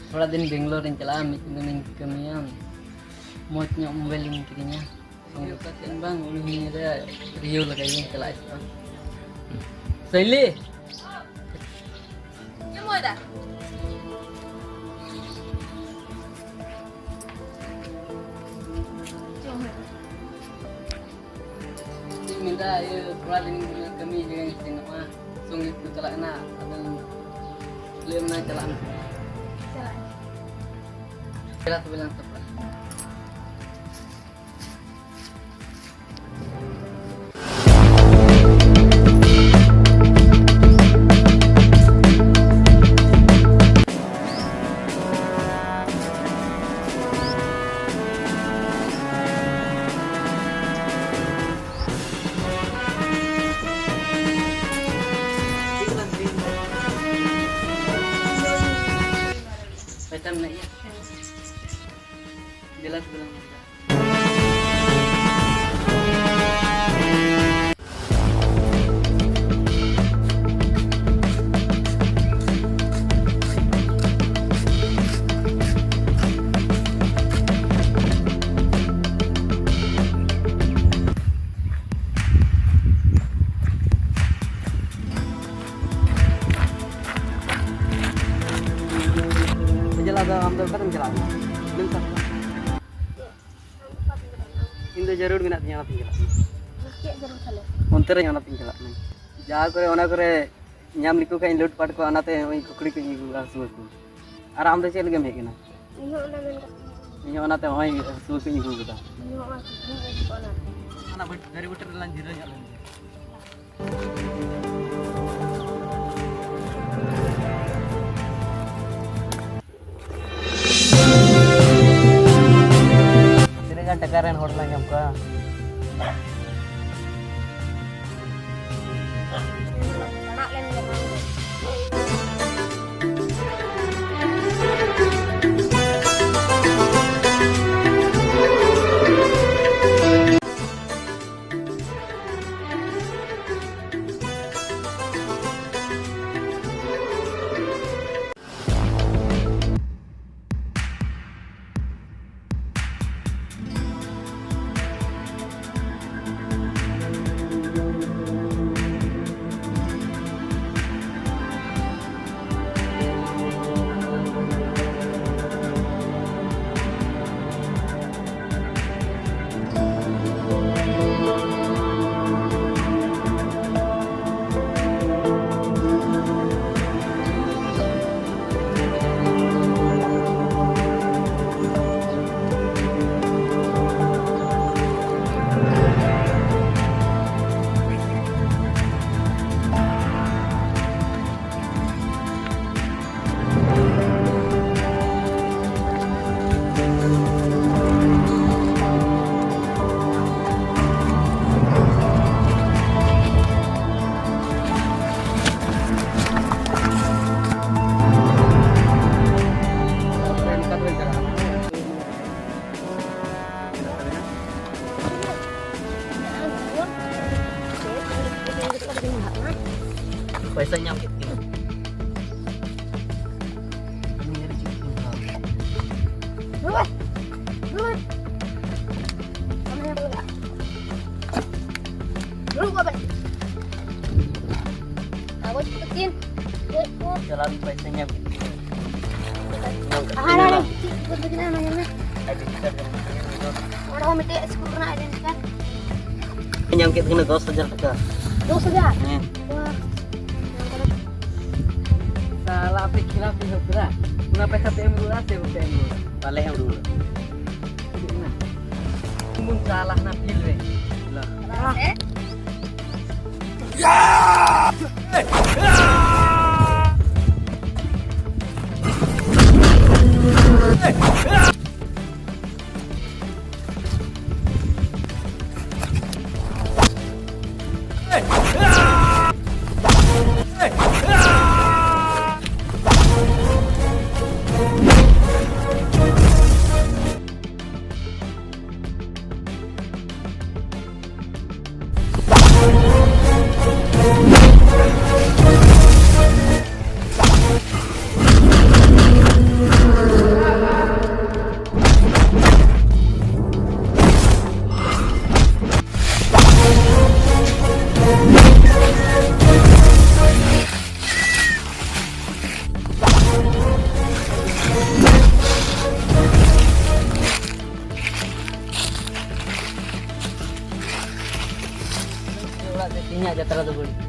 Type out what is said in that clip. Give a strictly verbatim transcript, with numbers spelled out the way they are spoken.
ᱛᱷᱚᱲᱟ ᱫᱤᱱ ᱵᱮᱝᱜᱟᱞᱳᱨ ᱤᱧ ᱪᱟᱞᱟᱜᱼᱟ, ᱢᱤᱫ ᱫᱤᱱ ᱤᱧ ᱠᱟᱹᱢᱤᱭᱟ, ᱢᱚᱡᱽ ᱧᱚᱜ ᱢᱳᱵᱟᱭᱤᱞ ᱤᱧ ᱠᱤᱨᱤᱧᱟ᱾ ᱥᱚᱸᱜᱮ ᱠᱟᱛᱮ ᱵᱟᱝ, ᱩᱱᱤ ᱦᱚᱧ ᱞᱟᱹᱭᱟ, ᱨᱤᱭᱟᱹᱣ ᱞᱮᱠᱟ ᱜᱤᱧ ᱪᱟᱞᱟᱜᱼᱟ ᱥᱮ ᱵᱟᱝ? ᱥᱟᱭᱞᱤ! ᱪᱮᱫ ᱮᱢ ᱚᱭᱮᱫᱟ? ᱪᱮᱫ ᱤᱧ ᱢᱮᱱᱫᱟ, ᱤᱭᱟᱹ, ᱛᱷᱚᱲᱟ ᱫᱤᱱ ᱠᱟᱹᱢᱤ ᱡᱟᱭᱜᱟᱧ ᱥᱮᱱᱚᱜᱼᱟ, ᱥᱚᱸᱜᱮ ᱠᱚ ᱪᱟᱞᱟᱜ ᱠᱟᱱᱟ, ᱟᱫᱚᱧ ᱞᱟᱹᱭ ᱟᱢ ᱱᱟ, ᱪᱟᱞᱟᱜ ᱟᱢ? ᱪᱟᱞᱟᱜ ᱟᱹᱧ᱾ ᱫᱮᱞᱟ ᱛᱚᱵᱮ ᱞᱟᱝ ᱥᱟᱯᱲᱟᱜᱼᱟ᱾ ᱯᱚᱭᱥᱟ ᱢᱮᱱᱟᱜ ᱜᱮᱭᱟ? ᱫᱮᱞᱟ ᱛᱚᱵᱮ ᱞᱟᱝ ᱢᱮᱛᱟ᱾ ᱚᱡᱚᱞᱟ ᱫᱚ ᱟᱢ ᱫᱚ ᱚᱠᱟᱛᱮᱢ ᱪᱟᱞᱟᱜ ᱠᱟᱱᱟ? ᱤᱧ ᱫᱚ ᱡᱟᱹᱨᱩᱲ ᱢᱮᱱᱟᱜ ᱛᱤᱧᱟᱹ, ᱚᱱᱟᱛᱤᱧ ᱪᱟᱞᱟᱜ ᱠᱟᱱᱟ᱾ ᱪᱮᱫ ᱡᱟᱹᱨᱩᱲ ᱛᱟᱞᱮ? ᱚᱱᱛᱮ ᱨᱮ ᱚᱱᱟᱛᱤᱧ ᱪᱟᱞᱟᱜ ᱠᱟᱱᱟ᱾ ᱡᱟᱦᱟᱸ ᱠᱚᱨᱮ, ᱚᱱᱟ ᱠᱚᱨᱮ ᱧᱟᱢ ᱞᱮᱠᱚ ᱠᱷᱟᱱ ᱞᱩᱴ ᱯᱟᱴ ᱠᱚᱣᱟ, ᱚᱱᱟᱛᱮ ᱱᱚᱜᱼᱚᱭ ᱠᱩᱠᱲᱤ ᱠᱚᱧ ᱟᱹᱜᱩ ᱠᱟᱜᱼᱟ, ᱦᱟᱹᱥᱩᱣᱟᱹ ᱠᱚ᱾ ᱟᱨ ᱟᱢ ᱫᱚ ᱪᱮᱫ ᱞᱟᱹᱜᱤᱫ ᱮᱢ ᱦᱮᱡ ᱠᱟᱱᱟ? ᱤᱧ ᱦᱚᱸ ᱚᱱᱟ ᱢᱮᱱ ᱠᱟᱛᱮ᱾ ᱤᱧ ᱦᱚᱸ ᱚᱱᱟᱛᱮ ᱱᱚᱜᱼᱚᱭ ᱦᱟᱹᱥᱩᱣᱟᱹ ᱠᱚᱧ ᱟᱹᱜᱩ ᱠᱟᱫᱟ᱾ ᱤᱧ ᱦᱚᱸ ᱚᱱᱟ ᱪᱤᱠᱟᱹᱧ ᱟᱹᱜᱩ ᱠᱟᱜᱼᱟ ᱚᱱᱟᱛᱮ᱾ ᱚᱱᱟ ᱵᱟᱹᱴ-, ᱫᱟᱨᱮ ᱵᱩᱴᱟᱹ ᱨᱮᱞᱟᱝ ᱡᱤᱨᱟᱹᱣ ᱧᱚᱜ ᱞᱮᱱ ᱜᱮ᱾ ᱛᱤᱱᱟᱹᱜ ᱜᱟᱱ ᱴᱟᱠᱟ ᱨᱮᱱ ᱦᱚᱲ ᱞᱟᱝ ᱧᱟᱢ ᱠᱚᱣᱟ? ᱯᱚᱭᱥᱟ ᱧᱟᱢ ᱠᱮᱫ ᱛᱤᱧᱟ᱾ ᱩᱱᱤ ᱟᱹᱰᱤ ᱪᱩᱴᱤ ᱠᱤᱱ ᱦᱚᱲ᱾ ᱫᱩᱲᱩᱵ ᱢᱮ᱾ ᱫᱩᱲᱩᱵ ᱢᱮ᱾ ᱟᱢ ᱦᱚᱸ ᱫᱩᱲᱩᱵ ᱢᱮ᱾ ᱫᱩᱲᱩᱵ ᱠᱚᱜ ᱵᱮᱱ᱾ ᱟᱵᱚ ᱪᱮᱫ ᱠᱚ ᱪᱮᱫ? ᱪᱮᱫ ᱠᱚ? ᱪᱟᱞᱟᱣ ᱞᱮᱱ ᱯᱚᱭᱥᱟ ᱧᱟᱢ ᱠᱮᱫ ᱛᱤᱧᱟ᱾ ᱧᱟᱢ ᱠᱮᱫ ᱟᱨ ᱛᱤᱧᱟ ᱦᱟᱱᱟ ᱵᱟᱝ? ᱪᱮᱫ ᱠᱚ ᱛᱟᱦᱮᱸ ᱠᱟᱱᱟ, ᱚᱱᱟ ᱧᱟᱢ ᱢᱮ᱾ ᱟᱹᱰᱤ ᱰᱤᱥᱴᱟᱵ ᱧᱟᱢ ᱠᱮᱫ ᱛᱤᱧᱟ᱾ ᱚᱸᱰᱮ ᱦᱚᱸ ᱢᱤᱫᱴᱮᱡ ᱥᱠᱩᱞ ᱨᱮᱱᱟᱜ ᱟᱭᱰᱮᱱᱴᱤ ᱠᱟᱨᱰ᱾ ᱧᱟᱢ ᱠᱮᱫ ᱛᱟᱹᱠᱤᱱᱟ ᱫᱚᱥ ᱦᱟᱡᱟᱨ ᱴᱟᱠᱟ᱾ ᱫᱚᱥ ᱦᱟᱡᱟᱨ? ᱦᱮᱸ᱾ ᱵᱟᱦ᱾ ᱥᱟᱞᱟ ᱟᱯᱮ ᱠᱷᱤᱞᱟᱯ ᱯᱮ ᱮᱦᱚᱵ ᱠᱮᱫᱟ? ᱚᱱᱟ ᱯᱚᱭᱥᱟ ᱯᱮ ᱮᱢ ᱨᱩᱣᱟᱹᱲᱟ ᱥᱮ ᱵᱟᱯᱮ ᱮᱢ ᱨᱩᱣᱟᱹᱲᱟ? ᱵᱟᱞᱮ ᱮᱢ ᱨᱩᱣᱟᱹᱲᱟ᱾ ᱪᱮᱫ ᱢᱮᱱᱟ? ᱵᱚᱱ ᱪᱟᱞᱟᱜ ᱠᱟᱱᱟ ᱯᱷᱤᱞᱰ ᱨᱮ᱾ ᱦᱮᱸ? ᱚᱲᱟᱜ ᱛᱮ ᱛᱮᱦᱮᱧᱟᱜ ᱡᱟᱛᱨᱟ ᱫᱚ ᱵᱟᱹᱲᱤᱡ᱾